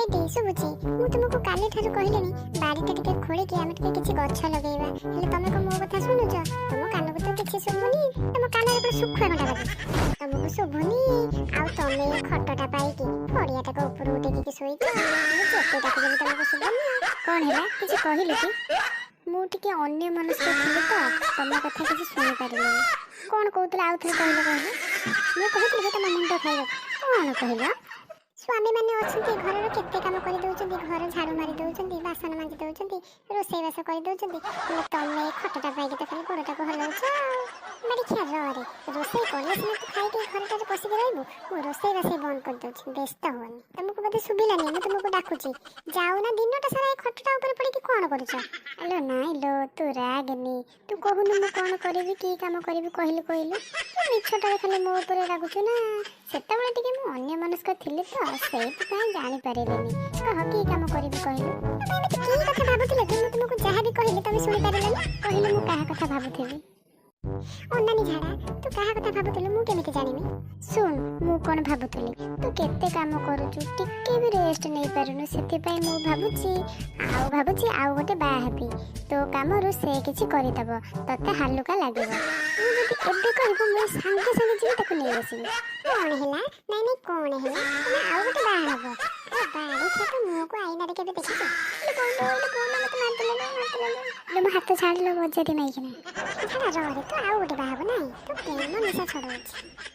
ଏଇଠି ଶୁଭୁଛି। ମୁଁ ତୁମକୁ କାଲିଠାରୁ କହିଲିଣି, ବାଡ଼ିଟା ଟିକେ ଖୋଳିକି ଆମେ ଟିକେ କିଛି ଗଛ ଲଗେଇବା। ହେଲେ ତମେ କଣ ମୋ କଥା ଶୁଣୁଛ? ତମ କାନକୁ ତ କିଛି ଶୁଭୁନି। ତମ କାନରେ କଣ ଶୁଖୁଆ କଣ୍ଟା ବାଜୁଛି? ତମକୁ ଶୁଭୁନି। ଆଉ ତମେ ଏ ଖଟଟା ପାଇକି ପଡ଼ିଆଟାକୁ ଉପରକୁ ଟେକିକି ଶୋଇଛ। ମୁଁ ଯେତେ ଡାକୁଛି ବି ତମକୁ ଶୁଭୁନି। କଣ ହେଲା, କିଛି କହିଲୁ କି? ମୁଁ ଟିକେ ଅନ୍ୟ ମନସ୍କ ଥିଲି ତ, ତମ କଥା କିଛି ଶୁଣିପାରିଲିନି। କଣ କହୁଥିଲ, ଆଉ ଥରେ କହିଲ, କହିଲ। ମୁଁ କହୁଥିଲି କି ତମ ମୁଣ୍ଡ ଖାଇବାକୁ। କଣ କହିଲ? ସ୍ୱାମୀମାନେ ଅଛନ୍ତି, ଘରର କେତେ କାମ କରିଦଉଛନ୍ତି। ଘର ଝାଡୁ ମାରି ଦଉଛନ୍ତି, ବାସନ ମାଜି ଦଉଛନ୍ତି, ରୋଷେଇବାସ କରିଦଉଛନ୍ତି। ହେଲେ ତମେ ଏ ଖଟଟା ପାଇକି ତ ଖାଲି ଗୋଡଟାକୁ ହଲଉଛ। ଆଉ ବାଡ଼ିଖିଆ ରରେ, ରୋଷେଇ କଲେ ସିନା ତୁ ଖାଇକି ଘରଟାରେ ପଶିକି ରହିବୁ। ମୁଁ ରୋଷେଇ ବାସେଇ ବନ୍ଦ କରିଦଉଛି, ବ୍ୟସ୍ତ ହୁଅନି। ତମକୁ ବୋଧେ ଶୁଭିଲାନି, ମୁଁ ତୁମକୁ ଡାକୁଛି। ଯାଉ ନା, ଦିନଟା ସାରା ଏ ଖଟଟା ଉପରେ ପଡ଼ିକି କଣ କରୁଛ? ଆଲୋ ନାଇଁ ଲୋ, ତୁ ରାଗନି। ତୁ କହୁନୁ, ମୁଁ କଣ କରିବି, କି କାମ କରିବି, କହିଲୁ କହିଲୁ। ତୁ ମିଛଟାରେ ଖାଲି ମୋ ଉପରେ ରାଗୁଛୁ ନା? ସେତେବେଳେ ଟିକେ ମୁଁ ଅନ୍ୟ ମନସ୍କ ଥିଲି ତ, ସେଇଥିପାଇଁ ଜାଣିପାରିଲିନି। କହ, କି କାମ କରିବି କହିଲୁ? ତମେ ଏମିତି କି କଥା ଭାବୁଥିଲ କି ମୁଁ ତୁମକୁ ଯାହା ବି କହିଲି ତମେ ଶୁଣିପାରିଲନି? କହିଲେ ମୁଁ କାହା କଥା ଭାବୁଥିବି? ଅନାନି ଝାଡା, ତୁ କାହା କଥା ଭାବୁଥିଲୁ ମୁଁ କେମିତି ଜାଣିବି? ଶୁଣ, ମୁଁ କଣ ଭାବୁଥିଲି, ତୁ କେତେ କାମ କରୁଛୁ, ଟିକେ ବି ରେଷ୍ଟ ନେଇପାରୁନୁ। ସେଥିପାଇଁ ମୁଁ ଭାବୁଛି, ଆଉ ଭାବୁଛି ଆଉ ଗୋଟେ ବାହା ହେବି। ତୋ କାମରୁ ସେ କିଛି କରିଦେବ, ତତେ ହାଲୁକା ଲାଗିବ। ତୁ ଯଦି ଏବେ କହିବୁ, ମୁଁ ସାଙ୍ଗେ ସାଙ୍ଗେ ଯିବି, ତାକୁ ନେଇ ଆସିବି। କଣ ହେଲା? ନାଇଁ ନାଇଁ, କଣ ହେଲା? ତମେ ଆଉ ଗୋଟେ ବାହା ହବ? ଆରେ ବାଡ଼ି, ତୁ ମୁହଁକୁ ଆଇନାରେ କେବେ ଦେଖିଛୁ? ଇଲୋ କହୁନୁ, ଇଲୋ କହୁନୁ, ମତେ ମାରିଦେଲେ ଲୋ, ମାରିଦେଲେ ଲୋ। ଇଲୋ, ମୋ ହାତ ଛାଡ଼ିଲୋ, ବଜାରି ମାଇକିନା। ଝାଡା ରହରେ, ତୁ ଆଉ ଗୋଟେ ବାହା ହବ ନାଇଁ? ତୁ ପ୍ରେମ ନିଶା ଛଡଉଛି।